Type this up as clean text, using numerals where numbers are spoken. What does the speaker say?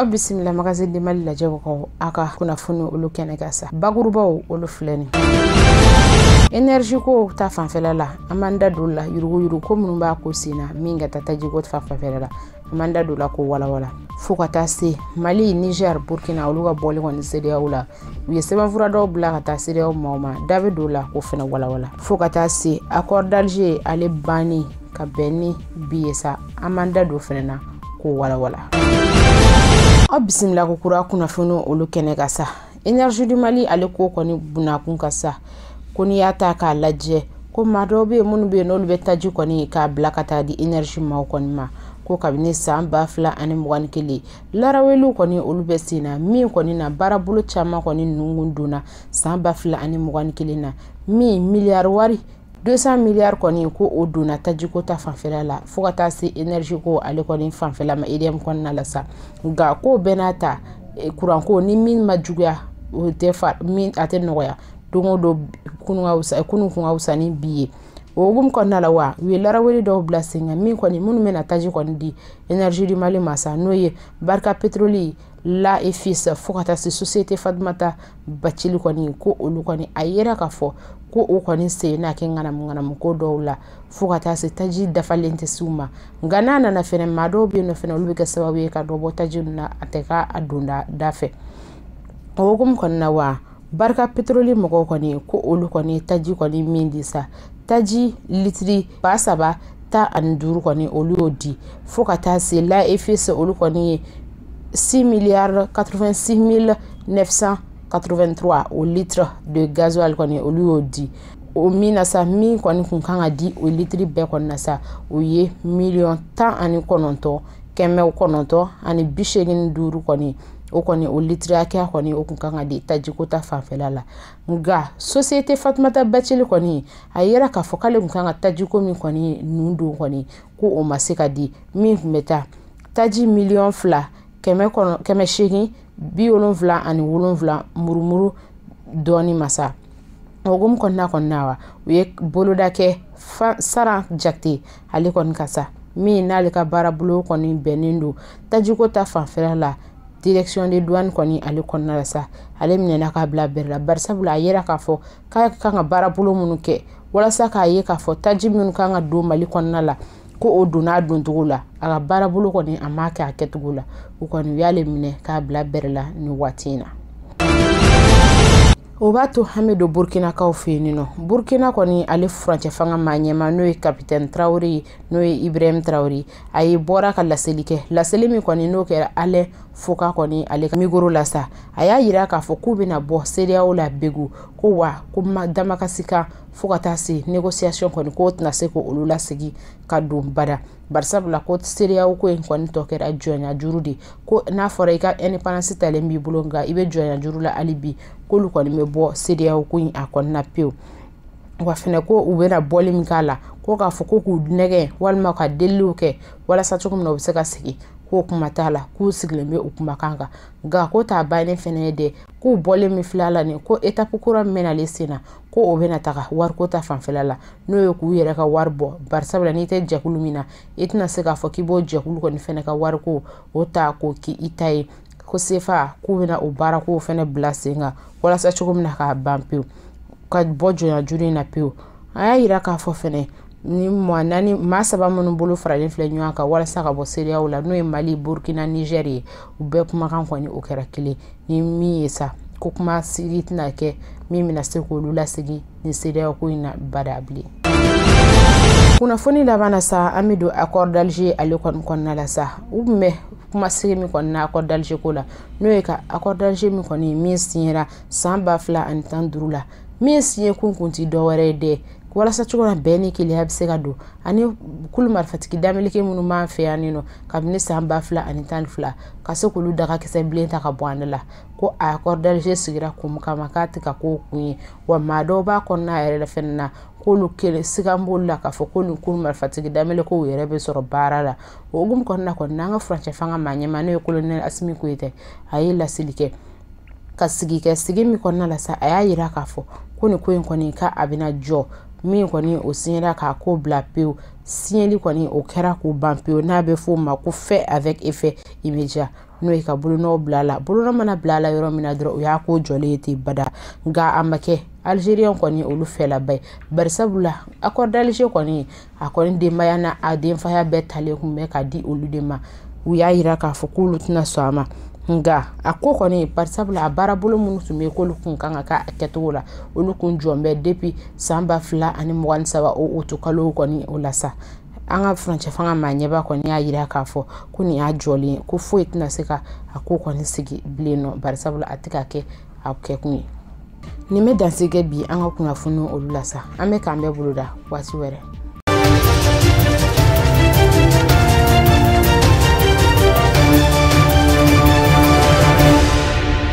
Aw bisimila Magazine du Mali lajɛbagaw, aw ka kunnafoni olu kɛnɛ kan sa. Bakurubaw olu filɛ nin. Énergie ko ta fanfɛla la, an b'an da don la yuruguyurugu ko minnu b'a ko sen na min ka taa tajiko ta fanfɛla la, an b'an da don la ko walawala fo ka taa se Mali, Niger, Burkina olu ka bɔli kɔni CEDEAO la. U ye sɛbɛnfura dɔw bila ka taa CEDEAO maaw ma, da bɛ don la k'o fana walawala fo ka taa se accord d'Alger ale banni ka bɛn ni bi ye sa, an b'an da don fana na k'o walawala. Aw bisimila ko kura kunnafoni olu kɛnɛ kan sa. Énergie du Mali ale ko kɔni bunakun ka sa, ko n'i y'a ta k'a lajɛ ko maa dɔw bɛ yen minnu bɛ yen n'olu bɛ taji kɔni k'a bila ka taa di énergie maaw kɔni ma, ko kabini san 2021 laraweliw kɔni olu bɛ sen na, min kɔni na baarabolo caman kɔni nungun donna san 2021 na, min miliyari wari 200 miliyari kɔni ko o donna tajiko ta fanfɛla la fo ka taa se énergie ko ale kɔni fanfɛla ma EDM kɔnɔna la sa. Nka ko bɛɛ n'a ta, kuranko ni min ma juguya o tɛ fa min a tɛ nɔgɔya, don o don kunun ka fisa, kunun kun ka fisa ni bi ye. O hukumu kɔnɔna la wa, u ye laraweli dɔw bila sen kan min kɔni minnu bɛna taji kɔni di Énergie du Mali ma sa, n'o ye Barika Pétroli la et fils fo ka taa se Société Fatoumata Bacili kɔni, ko olu kɔni a yera k'a fɔ ko o kɔni sen n'a kɛ ŋanamu ŋanamu ko dɔw la fo ka taa se taji dafalen tɛ s'u ma. Nka n'a nana fɛnɛ maa dɔw bɛ yen nɔ fɛnɛ olu bɛ kɛ sababu ye ka dɔ bɔ taji ninnu na, a tɛ k'a donda da fɛ. O hukumu kɔnɔna na wa, Barika Pétroli mɔgɔw kɔni ko olu kɔni taji kɔni min di sa, taji litiri 3015 kɔni olu y'o di fo ka taa se la et fils olu kɔni ye 6 milliards 86 mille 983 o litre de gasoil kɔni olu y'o di. O min na sa, min kɔni kun kan ka di o litiri bɛɛ kɔni na sa, o ye miliyɔn 19 985 kɔni, o kɔni o litiri hakɛya kɔni o kun kan ka di tajiko ta fanfɛla la. Nka Société Fatoumata Bacili kɔni a yera k'a fɔ k'ale kun kan ka tajiko min kɔni nun don kɔni ko o ma se ka di, min kun bɛ taa taji miliyɔn fila kɛmɛ kɔnɔ kɛmɛ seegin bi wolonfila ani wolonfila murumuru dɔɔni ma sa. O hukumu kɔnɔna kɔnɔna wa, u ye boloda kɛ Saran Jakite ale kɔni ka sa, min n'ale ka baarabolo kɔni bɛnnen don tajiko ta fanfɛla la direction de douane kɔni ale kɔnɔna la sa, ale minɛna k'a bila bɛrɛ la, barisabula a yera k'a fɔ k'a kan ka baarabolo minnu kɛ walasa k'a ye k'a fɔ taji minnu kan ka don Mali kɔnɔna la ko o donna a doncogo la, a ka baarabolo kɔni a m'a kɛ a kɛcogo la, u kɔni u y'ale minɛ k'a bila bɛrɛ la nin waati in na. O b'a to an bɛ don Burkinakaw fɛ yen nɔ. Burkina kɔni ale furancɛ fanga maa ɲɛmaa n'o ye capitaine Traoré ye, n'o ye Ibrahim Traoré, a ye bɔra ka laseli kɛ, laseli min kɔni n'o kɛra Alain Foka kɔni ale ka micro la sa, a y'a yira k'a fɔ k'u bɛna bɔ CEDEAO la begu, ko wa ko damakasi kan fo ka taa se négociation kɔni k'o tɛna se k'olu lasegin ka don bada, barisabula ko CEDEAO ko in kɔni tɔ kɛra jɔnya juru de, ko n'a fɔra i ka indépendance talen b'i bolo nka i bɛ jɔnya juru la hali bi, k'olu kɔni bɛ bɔ CEDEAO ko in a kɔni na pewu. Wa fɛnɛ ko u bɛna bɔli min k'a la, ko k'a fɔ ko k'u nɛgɛn walima ka deliliw kɛ walasa cogo min na u bɛ se ka segin, k'o kuma t'a la, k'u sigilen bɛ u kumakan kan. Nka ko t'a bannen fɛnɛ ye dɛ, k'u bɔlen min filɛ a la nin, ko étape kura min bɛna ale sen na, ko o bɛna taga wariko ta fanfɛla la, n'o ye k'u yɛrɛ ka wari bɔ, barisabula n'i tɛ jɛkulu min na i tɛna se k'a fɔ k'i b'o jɛkulu kɔni fɛnɛ ka wariko o ta k'o k'i ta ye, ko CFA k'u bɛna o baarako fɛnɛ bila sen kan walasa cogo min na k'a ban pewu, ka bɔ jɔnya juru in na pewu. A y'a yira k'a fɔ fɛnɛ ni maa naani maa saba minnu bolo faralen filɛ ɲɔgɔn kan walasa ka bɔ CEDEAO la, n'o ye Mali, Burkina, Niger ye, u bɛɛ kumakan kɔni o kɛra kelen ni min ye sa, ko kuma sigi tɛna kɛ min bɛna se k'olu lasegin ni CEDEAO ko in na bada bilen. Kunnafoni laban na sa, an bɛ don accord d'Alger ale kɔni kɔnɔna la sa. U tun bɛ kuma sigi min kɔni na accord d'Alger ko la, n'o ye ka accord d'Alger min kɔni min signera san 2015 la, min signé kun ti dɔwɛrɛ ye dɛ, walasa cogo na bɛn ni kelenya bɛ se ka don ani kulu marifatigi dameleke minnu b'an fɛ yan nɔ kabini san 2012 ka se k'olu dagakisɛ bilen ta ka bɔ an da la, ko a accord d'Alger sigira kun kama k'a tɛ ka k'o kun ye, wa maa dɔw b'a kɔnɔna yɛrɛ la fɛnɛ na k'olu kelen siga b'olu la k'a fɔ ko nin kulu marifatigi damelekew yɛrɛ bɛ sɔrɔ baara la. O hukumu kɔnɔna kɔni n'an ka furancɛ fanga maa ɲɛmaa n'o ye colonel Assimi Goïta, a ye laseli kɛ ka sigi kɛ sigi min kɔnɔna la sa, a y'a yira k'a fɔ ko nin ko in kɔni k'a bɛna jɔ Min kɔni o signera k'a ko bila pewu, signeli kɔni o kɛra k'o ban pewu, n'a bɛ f'o ma ko fait avec effet immédiat, n'o ye ka bolonɔ bila a la. Bolonɔ mana bila a la yɔrɔ min na dɔrɔn, o y'a ko jɔlen ye ten bada. Nka a ma kɛ Algérien kɔni olu fɛlaba ye, barisabula accord d'Alger kɔni, a kɔni denbaya n'a a denfaya bɛɛ talen kun bɛ ka di olu de ma. U y'a yira k'a fɔ k'olu tɛna sɔn a ma. Nka a ko kɔni, barisabula a baarabolo minnu tun bɛ yen k'olu kun kan ka kɛ a kɛcogo la, olu kun jɔn bɛ depuis san 2023 o utukalo kɔni o la sa. An ka furancɛ fanga maa ɲɛba kɔni y'a yira k'a fɔ ko nin y'a jɔlen ye, ko foyi tɛna se ka a ko kɔni sigi bilen nɔ, barisabula a tɛ ka kɛ a kɛkun ye. Nin bɛ dansigi kɛ bi an ka kunnafoni olu la sa. An bɛ k'an bɛɛ boloda waati wɛrɛ.